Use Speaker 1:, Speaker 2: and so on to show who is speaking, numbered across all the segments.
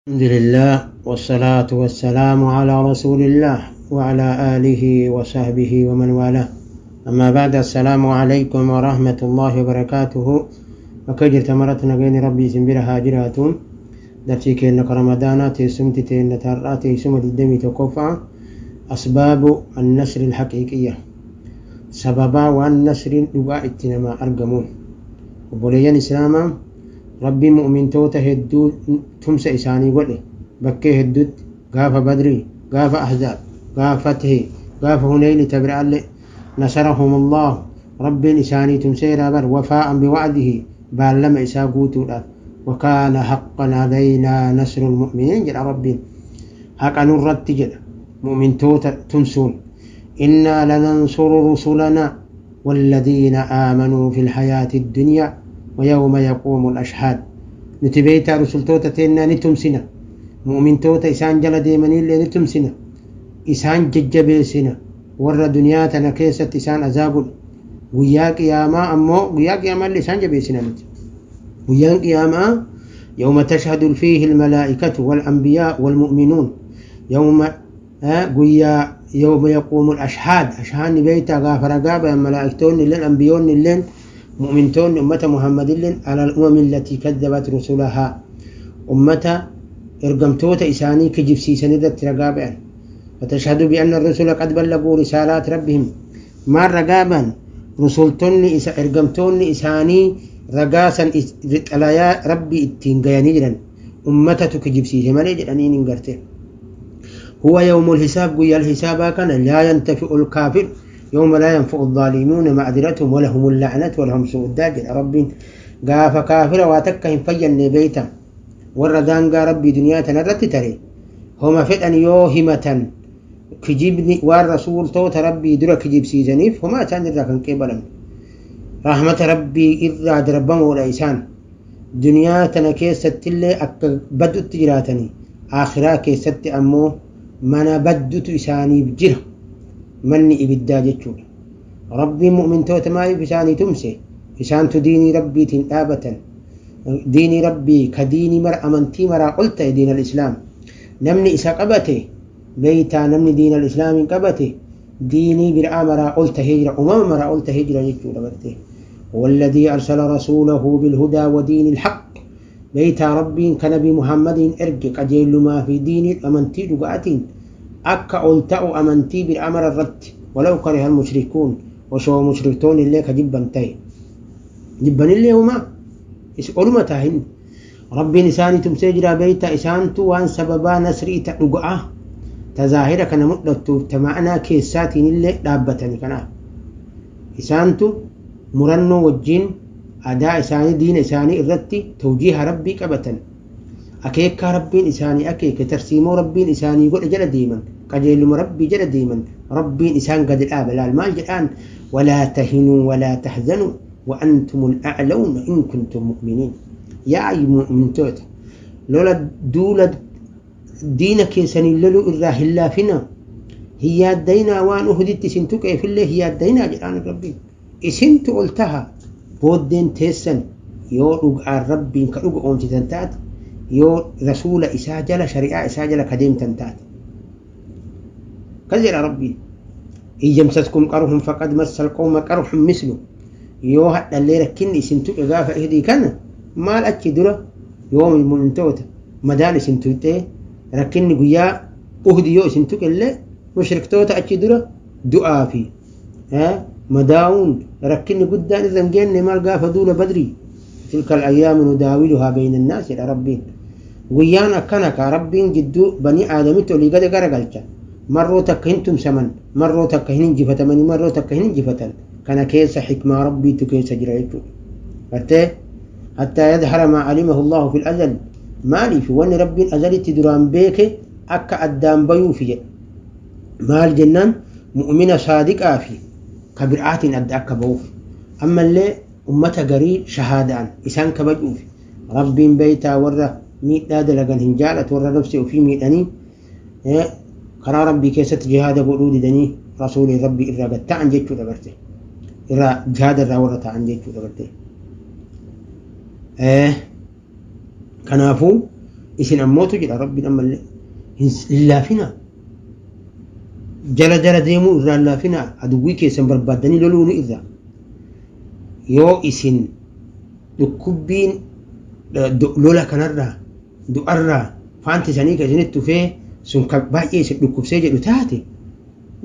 Speaker 1: الحمد لله والصلاة والسلام على رسول الله وعلى آله وصحبه ومن والاه. أما بعد، السلام عليكم ورحمة الله وبركاته. وكجر تمرتنا بين ربي سنبرها جراتون درسي كأنك رمضانات سمت تين تراتي سمت الدمي تكفى أسباب النصر الحقيقية سببا والنصر لقاء التنما أرقمون وبوليان إسلاما ربي مؤمن توتا هدو تمس إساني قولي بكي هدوت قاف بدري قاف أحزاب قاف فتحي قاف هنين تبرع نصرهم الله ربي إساني تمسير بر وفاء بوعده بالما إسا قوتو وكان حقا علينا نصر المؤمنين جل ربي حقا نرد جل مؤمن توتا تمسون إنا لننصر رسلنا والذين آمنوا في الحياة الدنيا ويوم يقوم الأشهاد. نتبيتا رسل توتا تينا نتمسنا مؤمن توتا إسان جل ديمني اللي نتمسنا إسان ججبيسنا ور دنياتنا كيست إسان أزابل ويا قياما أمو ويا قياما اللي إسان جبيسنا نت ويا قياما يوم تشهد فيه الملائكة والأنبياء والمؤمنون يوم ويا يوم يقوم الأشهاد أشهاد بيتا غافر غابة الملائكتون اللي الأنبيون اللي مؤمنتون أمة محمد على الأمم التي كذبت رسلها أمة إرقمتوت إساني كجب سيساني ذات رقابا وتشهد بأن الرسل قد بلغوا رسالات ربهم ما رقابا رسولتون إرقمتون إساني رقاسا رتلايا ربي اتنقيا نجرا أمة كجب سيساني جرانين انقرته هو يوم الحساب قوي الحساب كان لا ينتفع الكافر يوم لا ينفع الظالمون معذرتهم ولهم اللعنة ولهم سوء الدار. ربي قاف كافر واتكهم فيا بيتا وردان قا ربي دنيا تنرت تري هما فتن يوهمة كجيبني والرسول توت ربي درك كجيب سيزنيف هما تندر كان كبلا رحمة ربي إذا دربهم ولا إنسان دنيا تنكيست اللي بدت تجراتني آخرا كيست أمو من بدت إساني بجره مني إبدا جتشون ربي مؤمن توت ما بساني تمسي إسان تديني ربي تنآبة ديني ربي كديني مر أمنتي مرا قلت دين الإسلام نمني إسا قبتي بيتا نمني دين الإسلام قبتي ديني برآ مرا قلت هجرة أمم مرا قلت هجرة جتشون برتي والذي أرسل رسوله بالهدى ودين الحق بيتا ربي كنبي محمد إرجك أجيل ما في ديني أمنتي لقاتين أكا ألتأو أمنتي بالأمر الرد ولو كره المشركون وشو مشركتون اللي كجبا تاي جبا اللي هما إس أرمى تاهن ربي نساني تمسجرا بيتا إسانتو وان سببا نسري تأقعه تظاهرة كان مؤلتو تمعنا كيساتين اللي دابتني كنا إسانتو مرنو والجن أداء إساني دين إساني الرد توجيه ربي كبتن أكيك ربي إساني أكيك ترسيمو ربي إساني يقول جل ديما قجل ربي جل ديما ربي إسان قد الآب لا المال الآن ولا تهنوا ولا تحزنوا وأنتم الأعلون إن كنتم مؤمنين. يا أي مؤمن توت لولا دولة دينك إساني لولو إراه الله فينا هي الدينا وان أهدت سنتك في الله هي الدينا جلان ربي إسنت قلتها بودين تيسن يورق الربي كأوج أنت تنتات يو رسول إساجل شريعة إساجل كديم تنتات كذل ربي إن يمسسكم قرح فقد مس القوم قرح مثله يو حتى اللي ركن إسنتو إغافة إهدي كان ما الأكي درة يوم المنتوت مدان إسنتو تي ركن قيا أهدي يو إسنتو اللي مشرك توتا أكي درة دعا في ها مداون ركن قدان إذا جن مال قافة دولة بدري تلك الأيام نداولها بين الناس إلى ربين ويانا كنك ربين جدو بني آدم تولي قد قرقلت مروا تكهنتم سمن مروا تكهن جفة من مروا تكهن جفة كان كيس حكمة ربي تكيس جريته حتى يظهر ما علمه الله في الأزل مالي في ون ربي أزل تدران بيك أكا أدام بيوفي مال جنان مؤمنة صادق آفي كبرآت أدى أكا بوفي أما اللي أمة قريب شهادان إسان كبجوفي ربي بيتا ورّا ميت نادى لقن هنجالة ورّا نفسي وفي ميت أني قرار ربي كيست جهاد قولودي دني رسول ربي إرى قد تعن جيتشو دبرته إرى جهاد الرا ورّا تعن جيتشو دبرته كنافو Isin ammootu jedha Rabbiin ammallee hin laafinaa. Jala jala deemuu irraa hin laafinaa. Aduwwii keessan barbaaddanii loluu ni irraa. Yoo isin dhukkubbiin lola kanarraa du'arraa faanti isanii kan isinitti dhufee sun kan baay'ee isin dhukkubsee jedhu taate,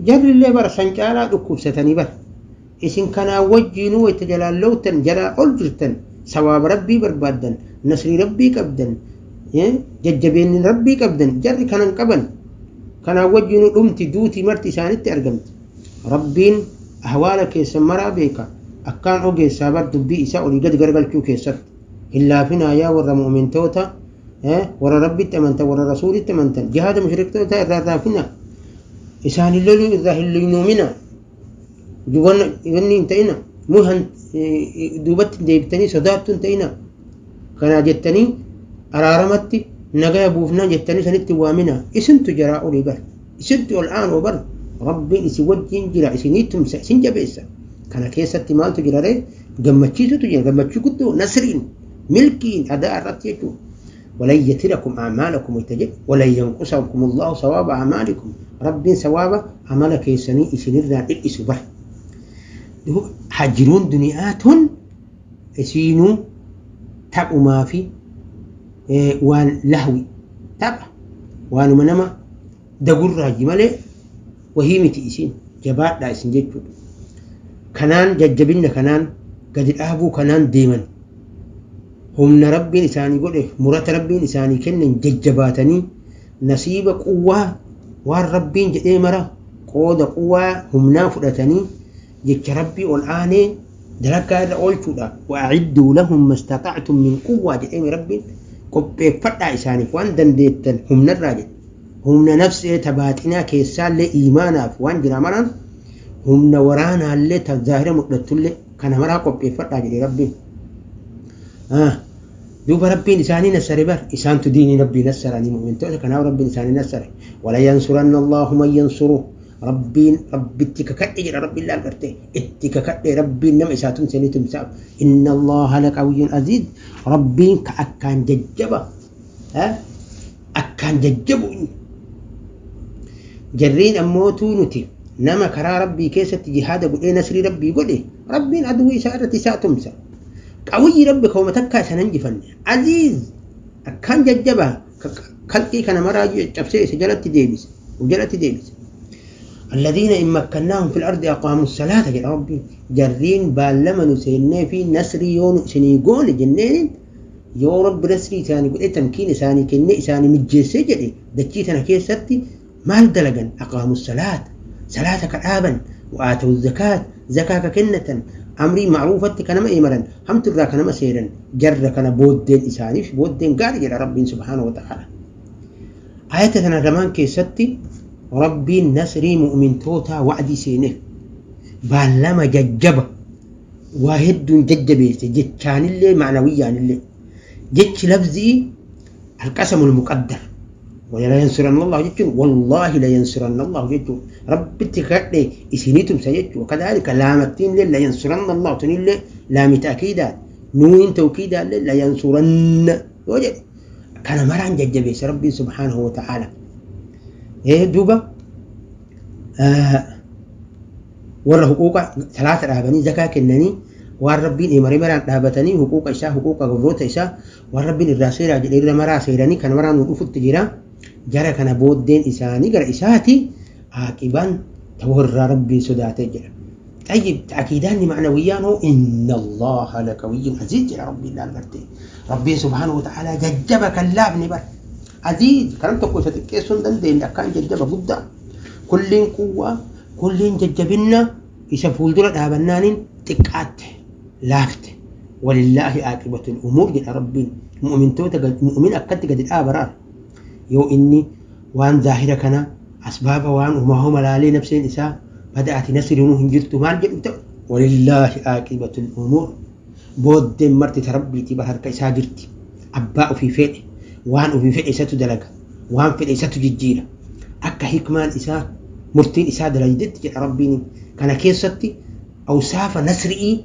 Speaker 1: jarrillee bara san caalaa dhukkubsatanii bara. Isin kanaa wajjiinuu wayta jalaan lowtan, jalaa ol jirtan, sawaaba Rabbii barbaaddan, nasrii Rabbii qabdan, jajjabeenni Rabbii qabdan, jarri kanan qaban. Kanaa wajjiinuu dhumti duuti marti isaanitti argamti. Rabbiin ahwaala keessan maraa beeka, akkaan ogeessaa bar dubbii isaa olii gadi garagalchuu keessatti. Hin laafinaa yaa warra mu'mintoota, warra Rabbitti amantan, warra Rasuulitti amantan, jihaada mushriktootaa irraa hin laafinaa, isaan hin loluu irraa hin luynuuminaa, wanni hin ta'ina, muhan duubatti deebitanii sodaattuu hin ta'ina. Kanaa jettanii araaramatti nagaya buufnaa jettanii sanitti waamina. Isintu jaraa olii bar, isintu ol aanoo bar, Rabbiin isin wajjin jira, isinii tumsa, isin jabeessa. Kana keessatti maaltu jira ree? Gammachiisutu jira, gammachuu guddoo, nasriin, milkiin adaa irratti jechuudha. ولن يتركم أعمالكم ويتجد ولن ينقصكم الله ثواب أعمالكم. رب ثواب عملك يسني إسنرا إئس بر حجرون دنيات إسينو تبع ما في وان لهوي تبع وان منما دقر راجمالي وهي متي إسين جبات لا إسين جيتشو كنان ججبن كنان قد الأهبو كنان ديما humna Rabbiin isaanii godhe, murata Rabbiin isaanii kennen jajjabaatanii nasiiba quwwaa waan Rabbiin jedhee mara qooda quwwaa humnaa fudhatanii jecha Rabbii ol aanee dalagaa irra oolchuudha. Wa'a'idduu lahum mastata'tum min quwwaa jedhee Rabbiin, qopheeffadhaa isaaniif waan dandeettan humnarraa jedhe. Humna nafsee ta baaxinaa keessaallee iimaanaaf waan jira maraan, humna waraanaallee ta zaahira mul'attullee kana maraa qopheeffadhaa jedhe Rabbiin. Duuba Rabbiin isaanii nassare bar, isaantu diinii Rabbii nassaranii mu'mintoota, kanaaf Rabbiin isaanii nassare. Wala yansuranna Allahu man yansuruh. Rabbiin Rabbitti kakadhe jedha Rabbiin, laal gartee itti kakadhe, Rabbiin nama isaa tumse ni tumsaaf. Inna Allaha laqawiyyun aziz. Rabbiin ka akkaan jajjaba, akkaan jajjabu inni. Jarriin ammootuu nuti nama karaa Rabbii keessatti jihaada godhee nasrii Rabbii godhe, Rabbiin aduwwii isaa irratti isaa tumsa. Qawiyyi Rabbi kawma takkaa isa injifanne. Aziz akkaan jajjabaa, kalqii kana maraa cabsee isa jalatti deebise, jalatti deebise. الذين إن مكناهم في الأرض أقاموا الصلاة jedha Rabbiin. Jarriin baallama nu seennee fi nasrii yoo nu isinii goone jenneen, yoo Rabbi nasrii isaanii godhee tamkiin isaanii kennee isaanii mijjeessee jedhe, dachii tana keessatti maal dalagan? أقاموا الصلاة, salaata ka dhaaban, وآتوا الزكاة, zakaa ka kennatan, amrii macruufatti ka nama imaran, hamtu irraa ka nama seeran, jarra kana booddeen isaaniif booddeen gaarii jedha Rabbiin سبحانه وتعالى. Ayata tana lamaan keessatti Rabbiin nasrii mu'mintootaa wa'dii seeneef, baallama jajjaba waa hedduun jajjabeesse, jechaanillee ma'nawiyyaanillee. Jechi lafzii القسم المقدر ولا ينصرن الله jechuun والله لينصرن الله jechuun Rabbitti kadhe isiniitum sa jechuun. وكذلك laamattiin illee لينصرن الله tunillee laami ta'kiidaat, nuuniin tawkiidaallee لينصرن yoo jedhe kana maraan jajjabeesse Rabbiin سبحانه وتعالى. Duuba warra huquuqa salaata dhaabanii, zakaa kennanii, waan Rabbiin imare maraan dhaabatanii, huquuqa isaa, huquuqa gabroota isaa, waan Rabbiin irraa seeraa jedhe irra maraa seeranii, kana maraan nu dhufutti jira. Jara kana booddeen isaanii gara isaati, aaqibaan ta warra Rabbiin sodaatee jedha. طيب تأكيدان معنويان هو إن الله لقوي عزيز jedha Rabbiin. Laal gartee Rabbiin سبحانه وتعالى jajjaba kan laafne bar, عزيز kanam tokko isa xiqqeessuu hin dandeenye, akkaan jajjaba guddaa, kulliin quwwaa, kulliin jajjabinna isa fuuldura dhaabannaaniin xiqqaatte, laafte. ولله عاقبة الأمور jedha Rabbiin. Mu'mintoota, mu'min akkatti gadi dhaabaraar yoo inni waan zaahira kana asbaaba waan humaa homa laalee nafseen isaa bada'ati nasriinuu hin jirtu maal jedhu ta'u, ولله عاقبة الأمور, booddeen marti ta Rabbiitii bar, harka isaa jirti. Abbaa ofii fedhe, waan ofii fedhe isatu dalaga, waan fedhe isatu jijjiira, akka hikmaan isaa, murtiin isaa dalagdetti jedha Rabbiin. Kana keessatti awsaafa nasri'ii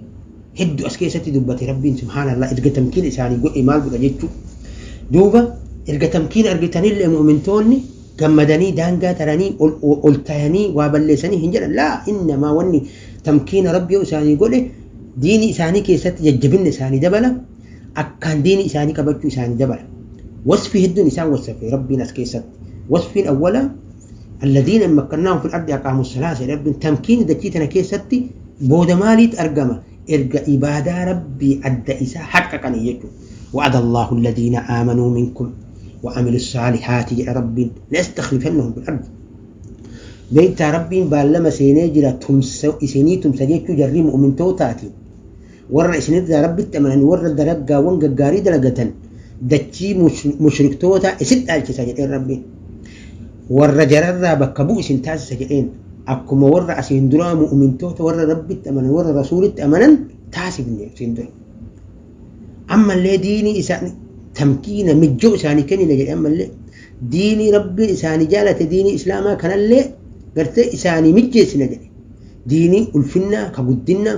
Speaker 1: hedduu as keessatti dubbate Rabbiin, subhaanallah. Erga tamkiin isaanii godhe maal godha jechuu. Duuba Erga tamkiina argitanillee mu'mintoonni gammadanii daangaa taranii ol tayanii waa balleessanii hin jedhan. Laa, innamaa wanni tamkiina Rabbi yoo isaanii godhe diinii isaanii keessatti jajjabinna isaanii dabala, akkaan diinii isaanii qabachuu isaanii dabala. Wasfii hedduun isaan wasafe Rabbiin as keessatti. Wasfiin awwalaa alladhiina in makkannaahum fil ardi aqaamu salaata jedhe Rabbiin. Tamkiinni dachii tana keessatti booda maaliitu argama? Erga ibaadaa Rabbii adda isaa haqqaqanii jechuudha. Wa'ada Allahu alladhiina aamanuu minkum wa amilu saalihaati jedha Rabbiin, layastakhlifannahum fil ardi. Beektaa, Rabbiin baallama seenee jira tumsa isinii tumsa jechuu jarrii mu'mintootaatiin. Warra isinirraa Rabbitti amananii warra dalaggaawwan gaggaarii dalagatan dachii mushriktootaa isin dhaalchisa jedheen Rabbiin. Warra jararraa bakka bu'u isin taasisa jedheen. Akkuma warra asiin duraa mu'mintoota warra Rabbitti amanan, warra Rasuulitti amanan taasifne asiin dura. Ammallee diinii isaanii tamkiina mijjoo isaanii kennina jedhe. Ammallee diinii Rabbiin isaanii jaalate, diinii Islaamaa kanallee gartee isaanii mijjeessina jedhe. Diinii ulfinnaa ka guddinnaa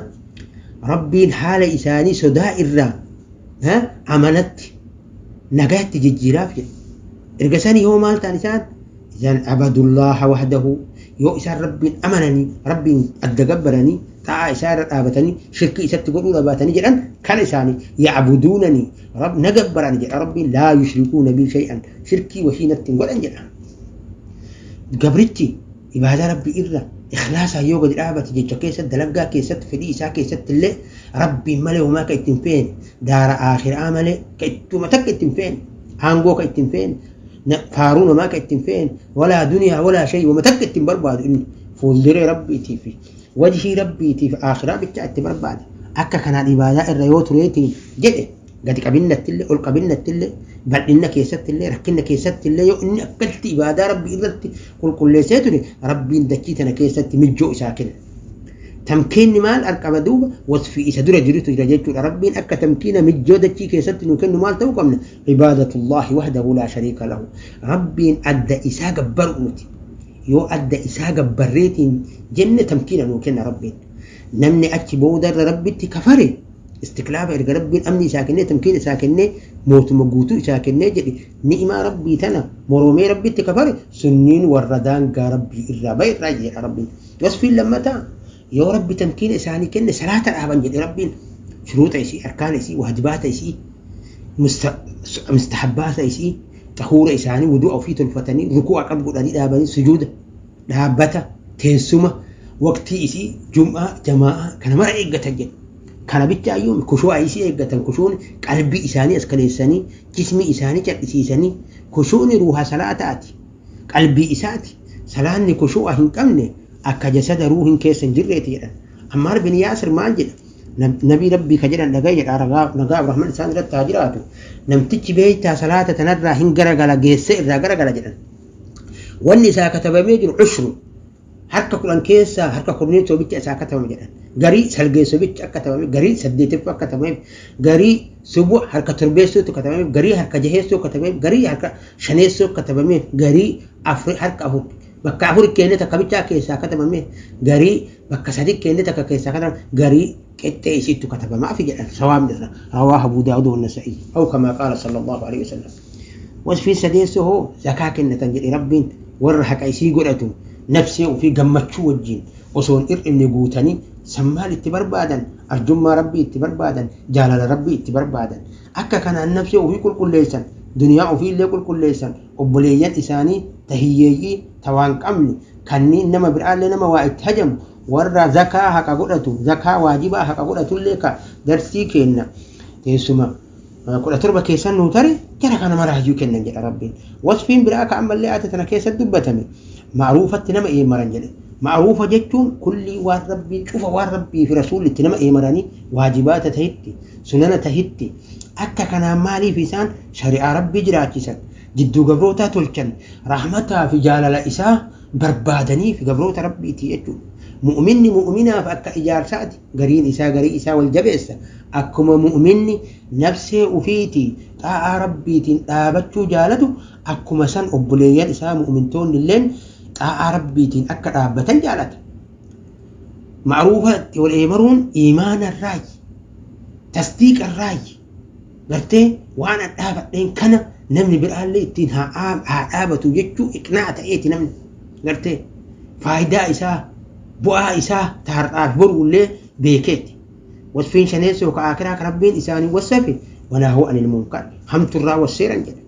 Speaker 1: Rabbiin haala isaanii sodaa irraa amanatti nagaatti jijjiiraaf jedhe. Erga sanii hoo maal ta'an isaan? Isaan abadullaaha wahdahu, yoo isaan Rabbiin amananii, Rabbiin adda gabbaranii, xaa'aa isaa irra dhaabatanii, shirkii isatti godhuu dhabaatanii jedhan kan isaanii ya'buduunanii na gabbaran jedha Rabbiin, laa yushrikuuna bii shay'an, shirkii wahii natti hin godhan jedha. Gabrichi ibaadaa Rabbii irra ikhlaasaan yoo gadi dhaabate, jecha keessatti, dalaggaa keessatti, fedhii isaa keessatti illee Rabbiin malee homaa ka ittiin feene, daara aakhiraa malee ka ittuma takka ittiin feene, aangoo ka ittiin feene, faaruu namaa ka ittiin feene, walaa duniyaa walaa shay, wama takka ittiin barbaadu, inni fuulduree Rabbiitii fi wajhii Rabbiitii fi aakhiraa bichaa itti barbaada. Akka kanaan ibaadaa irra yoo tureetiin jedhe, gadi qabinnatti illee, ol qabinnatti illee, bal'inna keessatti illee, rakkinna keessatti illee, yoo inni akkatti ibaadaa Rabbii irratti qulqulleessee ture, Rabbiin dachii tana keessatti mijjoo isaa kenna. Tamkiinni maal arqaba duuba? Wasfii isa dura jirutu jira jechuudha. Rabbiin akka tamkiina mijjoo dachii keessatti nu kennu maal ta'uu qabna? Ibaadatullaahi wahdahu laa shariika lahu. Rabbiin adda isaa gabbaru nuti. Yoo adda isaa gabbarreetiin jenne tamkiina nuu kenna Rabbiin. Namni achi boodarra Rabbitti kafare, istiklaaba erga Rabbiin amni isaa kennee, tamkiina isaa kennee, mootuma guutuu isaa kennee jedhe, ni'imaa Rabbii tana moromee Rabbitti kafare, sunniin warra daangaa Rabbii irraa ba'e irraa jedha Rabbiin. Wasfiin lammataa, yoo Rabbi tamkiina isaanii kenne salaata dhaaban jedhe Rabbiin. Shuruuxa isii, arkaana isii, waajibaata isii, mustahabbaata isii, xahuura isaanii, wudu'a ofii tolfatanii, ruku'a qab godhanii dhaabanii, sujuuda, dhaabbata, teessuma, waqtii isii, jum'aa, jamaa'aa kana mara eeggatan jedhe. Kana bichaayyuu kushu'a isii eeggatan. Kushuun qalbii isaanii as kaleessanii, jismii isaanii cadhisiisanii, kushuuni ruuha salaataati. Qalbii isaati. Salaanni kushu'a hin qabne akka jasada ruuhin keessa hin jirreeti jedhan. Ammaar bin Yaasir maal jedha? Nabii Rabbii ka jedhan dhagaye jedha, nagaa Abrahaman isaan irratti haa jiraatu. Namtichi beektaa salaata tanarraa hin garagala, geessee irraa garagala jedhan. Wanni isaa katabamee jiru ushru, harka 10 keessaa harka 10 bicha isaa katabame jedhan. Garii salgeessoo bicha akka katabame, garii saddeetiffaa akka katabame, garii subu harka torbeessootu katabame, garii harka jaheessoo katabame, garii harka shaneessoo katabame, garii afur, harka afur, bakka afur kennee takka bichaa keessaa katabame, garii bakka sadi kennee takka keessaa katabame, garii qixxee isiittu katabamaafi jedhan sawaabni irra. Rawaahu Abu Daawud wa Nasa'i aw kamaa qaala sallallahu alaihi wasallam. Wasfiin sadeessoo hoo zakaa kennatan jedhe Rabbiin. Warra haqa isii godhatu, nafsee ofii gammachuu wajjin osoo hin hir'ifne guutanii san maal itti barbaadan? Arjummaa Rabbii itti barbaadan, jaalala Rabbii itti barbaadan. Akka kanaan nafsee ofii qulqulleessan, duniyaa ofii illee qulqulleessan, obboleeyyan isaanii ta hiyyeeyyii, ta waan qabne kanniin, nama biraallee, nama waa itti hajamu, warra zakaa haqa godhatu, zakaa waajibaa haqa godhatullee, ka darsii keenna teessuma 17 keessan nuu tare, jara kana maraayyuu kennan jedha Rabbiin. Wasfiin biraa ka ammallee aayata tana keessatti dubbatame ma'ruufatti nama eemaran jedhe. Ma'ruufa jechuun kullii waan Rabbii cufa, waan Rabbii fi Rasuulli itti nama eemaranii, waajibaata tahitti, sunana tahitti. Akka kanaan maaliif isaan shari'aa Rabbii jiraachisan, jidduu gabrootaa tolchan, rahmataa fi jaalala isaa barbaadaniif gabroota Rabbiiti jechuudha. Mu'minni mu'minaaf akka ijaarsaati, gariin isaa garii isaa wal jabeessa. Akkuma mu'minni nafsee ufiitii xaa'aa Rabbiitiin dhaabachuu jaalatu, akkuma san obboleeyyan isaa mu'mintoonni illeen xaa'aa Rabbiitiin akka dhaabbatan jaalata. Ma'ruufa itti wal eemaruun iimaana irraayi, tasdiiqa irraayi. Gartee waan an dhaabadheen kana Namni biraallee ittiin haa dhaabatu jechuu iqnaa ta'eeti namni gartee faayidaa isaa bu'aa isaa taarxaaf boruullee beekeeti. Wasfiin shaneessoo ka akiraa ka Rabbiin isaanii wasafe wanaahuu anil munkar, hamturraa wasseeran jedha.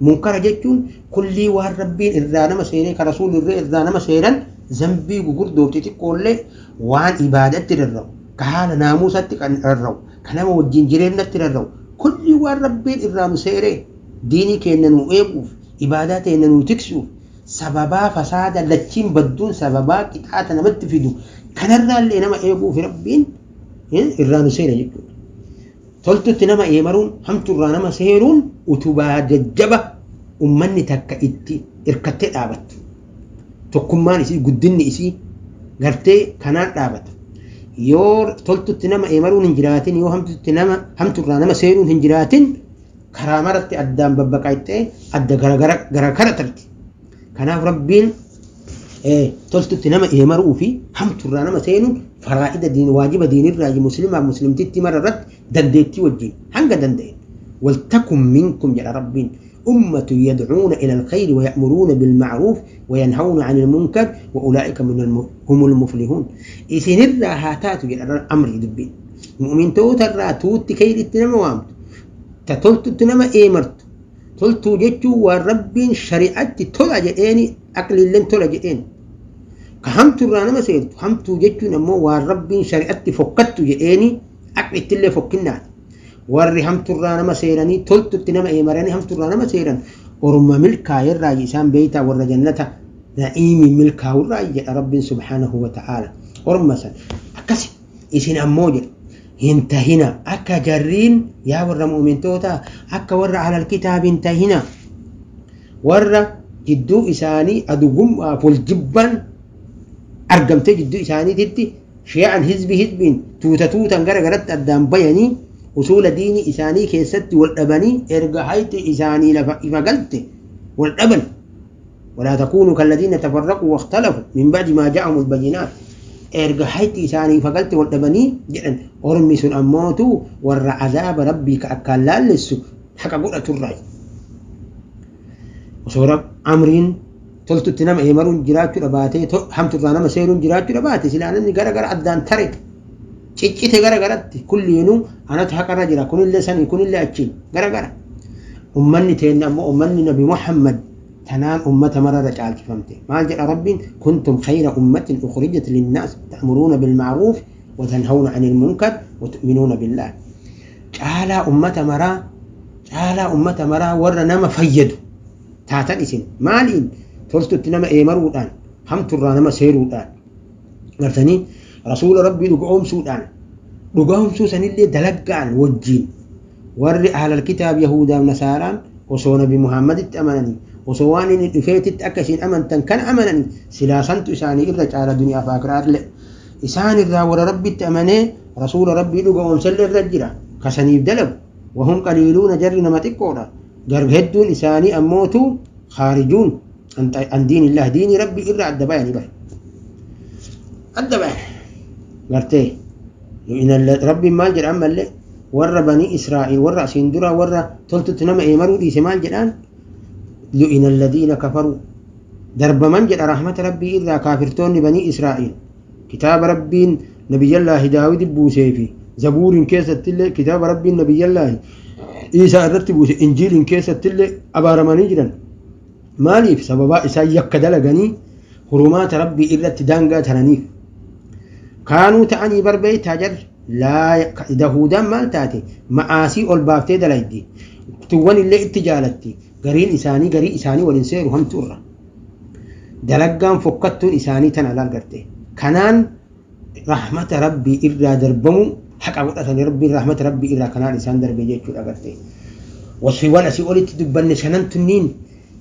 Speaker 1: Munkara jechuun kullii waan Rabbiin irraa nama seeree ka Rasuulli irraa nama seeran, zambii gugurdoo xixiqqoollee, waan ibaadatti rarra'u, ka haala naamuusatti rarra'u, ka nama wajjin jireenyatti rarra'u, kullii waan Rabbiin irraa nu seeree diinii keenya nu eeguuf, ibaadaa teenya nu tiksuuf, sababaa fasaada lachiin badduun sababaa qixaata namatti fidu kanarraallee nama eeguuf Rabbiin irraa nu seera jechuudha. Toltutti nama eemaruun, hamturraa nama seeruun utubaa jajjaba ummanni takka itti irkattee dhaabattu. Tokkummaan isii, guddinni isii gartee kanaan dhaabata. Yoo toltutti nama eemaruun hin jiraatin, yoo hamtutti nama hamturraa nama seeruun hin jiraatin, karaa maratti addaan babbaqayxee adda gara tarti. Kanaaf Rabbiin toltutti nama eemaruu fi hamturraa nama seenuun faraa'ida diin, waajiba diinirraa muslimaaf muslimtitti mara irratti dandeettii wajjin hanga danda'e. Waltakun minkum jedha Rabbiin ummatu yadcuuna ila alkhayri waya'muruuna bilma'ruuf wayanhawna ani ilmunkar wa ulaa'ika humul muflihuun. Isinirraa haa taatu jedha amrii dubbiin. Mu'mintoota irraa tuutti khayritti nama waamtu, ta toltutti nama eemartu. Toltuu jechuun waan Rabbiin shari'atti tola jedheeni, aqliilleen tola jedheen. Ka hamturraa nama seertu, hamtuu jechuun ammoo waan Rabbiin shari'atti fokkattu jedheeni, aqlittillee fokkinnaati. Warri hamturraa nama seeranii toltutti nama eemaranii hamturraa nama seeran orma milkaa'erraa isaan beeytaa warra jannata na'iimii milkaa'urraa jedha Rabbiin subhaanahu wa ta'aala. Orma san akkasi isin ammoo jedha hin tahina akka jarriin, yaa warra mu'mintoota, akka warra ahlal kitaab hin tahina, warra jidduu isaanii adugummaaf wal jibbaan argamtee jidduu isaaniititti shi'aan hizbi hizbiin tuuta tuutan gara garatti addaan bayanii usuula diinii isaanii keessatti wal dhabanii erga hayti isaanii lafa ifa galte wal dhaban. ولا تكونوا كالذين تفرقوا واختلفوا من بعد ما جاءهم البينات. Erga hayti isaanii ifa galte wal dhabanii jedhan. Ormi sun ammootu warra azaaba Rabbii ka akkaan laallessu haqa godhaturraa. Osoo amriin toltutti nama eemaruun jiraachuu dhabaatee, hamturraa nama seeruun jiraachuu dhabaate, silaa namni gara gara addaan tare ciccite gara garatti, kulliinuu anatu haqarra jira, kunillee sanii, kunillee achiin gara gara. Ummanni teenna ammoo, ummanni Nabi Muhammad tanaan ummata mararra caalchifamte. Maal jedha Rabbiin? Kuntum khayra ummatin ukhrijat linnaas ta'muruuna bilma'ruuf wa tanhawna anil munkar wa tu'minuuna billah. Caalaa ummata maraa, caalaa ummata maraa warra nama fayyadu taatan isin. Maaliin? Toltutti nama eemaruudhaan, hamturraa nama seeruudhaan, gartanii rasuula Rabbii dhuga oomsuudhaan, dhuga oomsuu sanillee dalaggaan wajjiin. Warri ahlal kitaab yahudaaf nasaaraan osoo Nabi Muhammaditti amananii, osoo waan inni dhufeetitti akka isin amantan kana amananii, silaa santu isaanii irra caala duniyaaf akiraallee. Isaan irraa warra Rabbitti amanee rasuula Rabbii dhuga oomsallee irra jira kasaniif dalagu. Wahum qaliiluuna, jarri nama xiqqoodha. Gar hedduun isaanii ammootu khaarijuun an diinillah, diinii Rabbii irra adda bayanii bare, adda bayan gartee. Rabbiin maal jedha ammallee? Warra banii Israa'il, warra asiin dura warra toltutti nama eemaruu dhiise maal jedhaan? Lu'ina alladhiina kafaruu, darbaman jedha rahmata Rabbii irraa kaafirtoonni banii Israa'il. Kitaaba Rabbiin Nabiyyallaahi Daawidi buusee fi Zabuuriin keessattillee, kitaaba Rabbiin Nabiyyallaahi Iisaa irratti buuse Injiiliin keessattillee abaaramanii jiran. Maaliif? Sababaa isaan yakka dalaganii hurumaata Rabbii irratti daangaa taraniif. Kaanuu ta'anii barbeeytaa jarri laa Yahuudaan maal taate? Ma'aasii ol baaftee dalaydi, tuwwan illee itti jaalatti. Gariin isaanii garii isaanii waliin seeru hamtu irra. Dalaggaan fokkattuun isaanii tana laal garte. Kanaan rahmata Rabbii irraa darbamu haqa godhatanii Rabbiin rahmata Rabbii irraa kanaan isaan darbe jechuudha garte. Wasfiiwwan asii olitti dubbanne shanan tunniin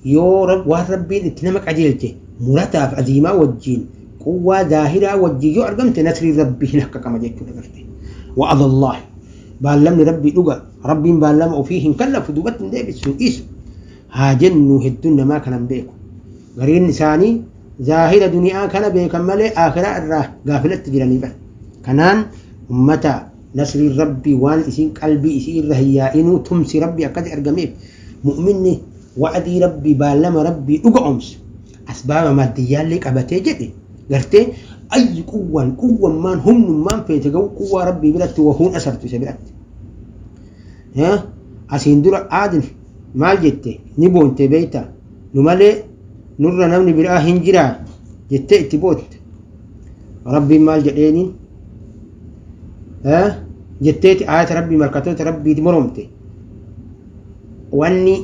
Speaker 1: yoo waan Rabbiin itti nama qajeelche murataaf aziimaa wajjiin, quwwaa zaahiraa wajjiin yoo argamte, nasriin Rabbii hin haqqaqama jechuudha garte. Wa'ada Allah, baallamni Rabbii dhuga. Rabbiin baallama ofii hin kallafu, duubatti hin deebisu, hin dhiisu haa jennu. Hedduun namaa kanan beeku gariin isaanii zaahira duniyaa kana beekan malee akhiraa irraa gaafilatti jiranii bara. Kanaan ummata nasriin Rabbii waan isin qalbii isii irra hin yaa'inuu tumsi Rabbii akkasi argameef. Mu'minni wa'dii Rabbii, baallama Rabbii dhuga oomse, asbaaba maddiyyaallee qabatee jedhe, gartee ayyi quwwan quwwammaan humnummaan feete ga'u quwwaa Rabbii biratti wahuun asartu isa biratti. Asiin dura aadin maal jette? Ni boonte beeyta, nu malee nurra namni biraa hin jiraa jettee itti boonte. Rabbiin maal jedheeni jetteeti ayata Rabbii markatoota Rabbiiti moromte. Wanni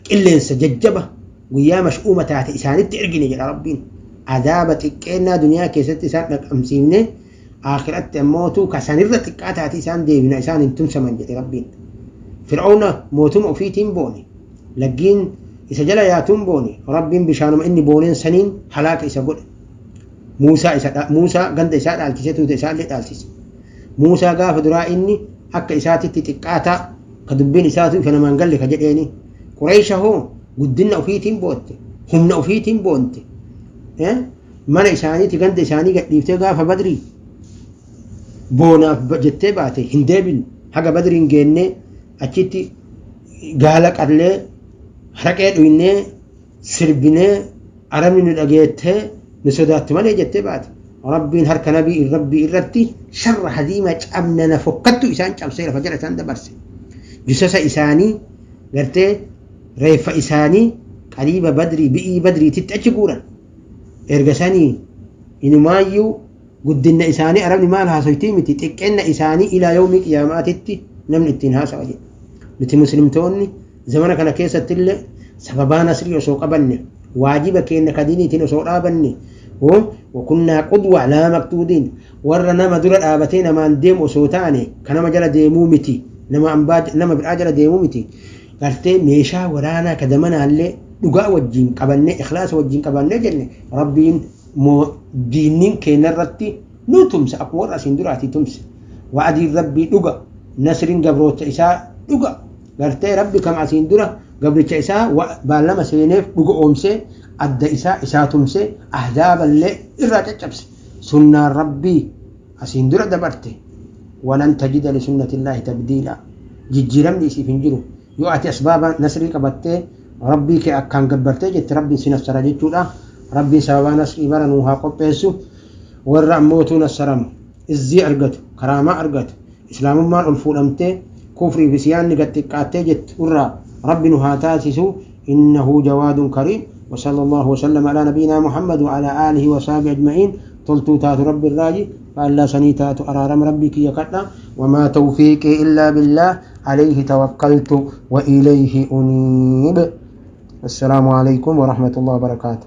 Speaker 1: qilleensa jajjaba guyyaa mash'uuma taate isaanitti ergine jedha Rabbiin. Adaaba xiqqeennaa duniyaa keessatti isaan dhaqamsiifne, akhiratti ammootu kasanirra xiqqaa taate isaan deebina, isaan hin tumsaman jedhe Rabbiin. Fir'aawna mootuma ofiitiin boone, laggiin isa jala yaatuun boone, Rabbiin bishaanuma inni booneen saniin halaaka isa godhe. Muusaa isa Muusaa ganda isaa dhaalchise, tuuta isaallee dhaalchise. Muusaa gaafa duraa inni akka isaatitti xiqqaataa ka dubbiin isaatu ifa namaan galle ka jedheeni. Qureesha hoo guddina ofiitiin boonte, humna ofiitiin boonte. Mana isaaniiti ganda isaanii gadhiiftee gaafa Badrii boonaaf jettee baate, hin deebinu haga Badriin geennee achitti gaala qallee haraqee dhuynee sirbinee arabni nu dhageettee nu sodaattu malee jettee baate. Rabbiin harka nabii Rabbii irratti sharra hadiima cabnana fokkattu isaan cabsee lafa jala isaan dabarse. Jusasa isaanii gartee reeffa isaanii qariiba Badrii bi'ii Badriititti achi guuran. Erga sanii inumaayyuu guddinna isaanii arabni maal haasoytii miti, xiqqeenna isaanii ilaa yoomii qiyaamaatitti namni ittiin haasawa jedhe. Nuti muslimtoonni zamana kana keessatti illee sababaa nasrii osoo qabanne, waajiba keenya ka diiniitiin osoo dhaabanne, wakunnaa qudwa laa maqtuudiin, warra nama dura dhaabatee namaan deemu osoo taane, ka nama jala deemuu miti, nama ambaa nama biraa jala deemuu miti, gartee meeshaa waraanaa ka zamanaallee dhugaa wajjin qabannee ikhlaasa wajjin qabannee jenne, Rabbiin moo diinnin keenya irratti nu tumsa akkuma warra asiin duraatii tumse. Wa'adiin Rabbii dhuga, nasriin gabroota isaa dhuga. Gartee Rabbi kam asiin dura gabricha isaa baallama seeneef dhuga oomsee adda isaa isaa tumsee ahzaaballee irraa caccabse. Sunnaan Rabbii asiin dura dabarte walan tajida lisunnatillaahi tabdiila, jijjiiramni isiif hin jiru. Yoo ati asbaaba nasrii qabattee Rabbii kee akkaan gabbartee jette, Rabbiin si nassara jechuudha. Rabbiin sababaa nasrii bara nuu haa qopheessu. Warra ammootuu nassaramu, izzii argatu, karaamaa argatu, islaamummaan ol fuudhamtee kufrii fi siyaanni gad xiqqaattee jettu irraa Rabbi nu haa taasisu. Innahu jawaadun kariim. وصلى الله وسلم على نبينا محمد وعلى آله وصحبه أجمعين. Toltuu taatu Rabbi irraaji, faallaa sanii taatu araarama Rabbii kiyya kadha. وما توفيقي إلا بالله، عليه توكلت وإليه أنيب. السلام عليكم ورحمة الله وبركاته.